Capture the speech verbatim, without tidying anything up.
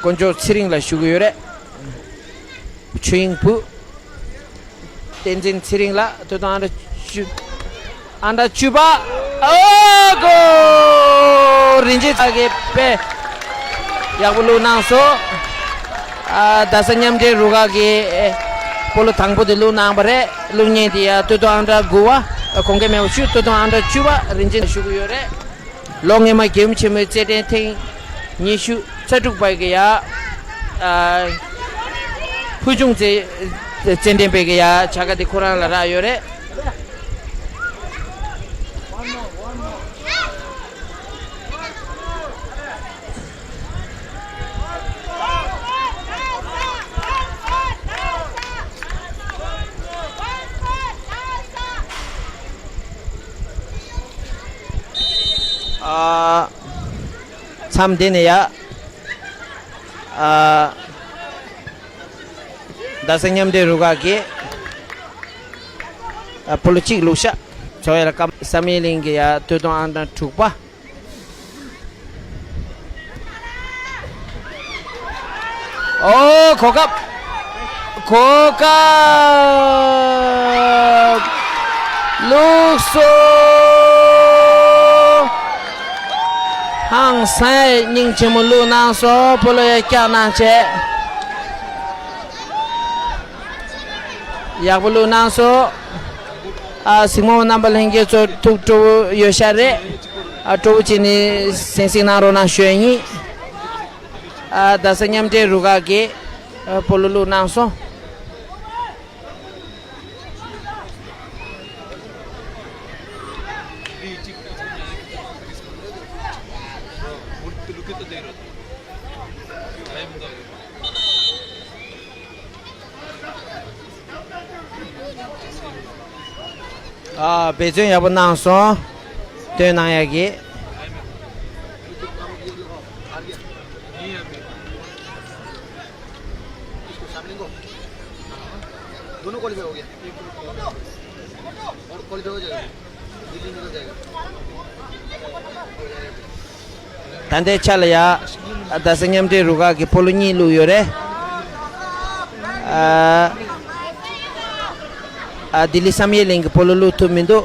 དཀོན་མཆོག་ཚེ་རིང་ལ་ཞུ་གི་ཡོད་རེད། ཆོས་དབྱིངས་བུ། བསྟན་འཛིན་ཚེ་རིང་ལ་ཐོབ་ཐང་ཨང་གྲངས་བཅུ། ཨང་གྲངས་བཅུ་པ། ཨོ་གོ། རིན་ཆེན་ཚ་གི་དཔེ་ཡག་པོ་བླུགས་གནང་སོང་། ཨ། རྡ་ས་མཉམ་འབྲེལ་རུ་ཁག་གི་སྤོ་ལོ་དང་པོ་དེ་བླུགས་གནང་བ་རེད། བླུགས་མཁན་དེ་ཡ་ཐོབ་ཐང་ཨང་གྲངས་དགུ་པ། གོང་ཁེ་མེད་པ་ཞུ། ཐོབ་ཐང་ཨང་གྲངས་བཅུ་པ་རིན་ཆེན་ཞུ་གི་ཡོད་རེད། ལོ་སྔོན་མ་རྒྱལ་ཡུམ་ཆེན་མོའི་རྩེད་འགྲན་ཐེངས་ཉི་ཤུ་རྩ་དྲུག་པའི་གི་ཡ། ཨ། ཕུལ་བྱུང་རྩེད་རྩེད་འགྲན་པའི་གི་ཡ་བྱ་དགའ་དེ་ཁོ་རང་ལ་རག་ཡོད་རེད། ཨ། མཚམས་འདི་ནས་ཡ། ཨ། རྡ་ས་མཉམ་འབྲེལ་རུ་ཁག་གིས། ཨ། སྤོ་ལོ་གཅིག་བླུགས་ཤག་ཚོ་ཡ་ལ་ཀམ་བསམ་ཡས་གླིང་གི་ཡ་ཐོབ་ཐང་ཨང་གྲངས་དྲུག་པ། ཨོ། གོ་སྐབས། གོ་སྐབས་བླུགས་སོང་། ཧང་སང་སྙིང་རྗེ་མོ་བླུགས་གནང་སོང་། སྤོ་ལོ་ཡ་བཀྱག་གནང་བྱས། ཡག་པོ་བླུགས་གནང་སོང་། ཨ། གཟིགས་མོ་རྣམ་པ་ལྷན་རྒྱས་ཚོ་ཐུགས་སྤྲོ་བོ་ཡོད་ཤག་རེད། ཨ། སྤྲོ་བོ་བྱས་ནས་གཟིགས་གཟིགས་གནང་རོགས་གནང་ཞུ་ཡ་ཡིན། ཨ། རྡ་ས་མཉམ་འབྲེལ་རུ་ཁག་གིས། ཨ། སྤོ་ལོ་བླུགས་གནང་སོང་། ཨ། འབད་བརྩོན་ཡག་པོ་གནང་སོང་། སྟོན་གནང་ཡག་གི། इसको सामने को दोनों क्वालिफाई हो गया। और क्वालिफाई हो जाएगा, दिल्ली निकल जाएगा। ད་ལྟའི་ཆ་ལ་ཡ། རྡ་ས་མཉམ་འབྲེལ་རུ་ཁག་གིས་སྤོ་ལོ་གཉིས་བླུགས་ཡོད་རེད། ཨ། ཨ། ལྡི་ལི་བསམ་ཡས་གླིང་གིས་སྤོ་ལོ་བླུགས་ཐུབ་མི་འདུག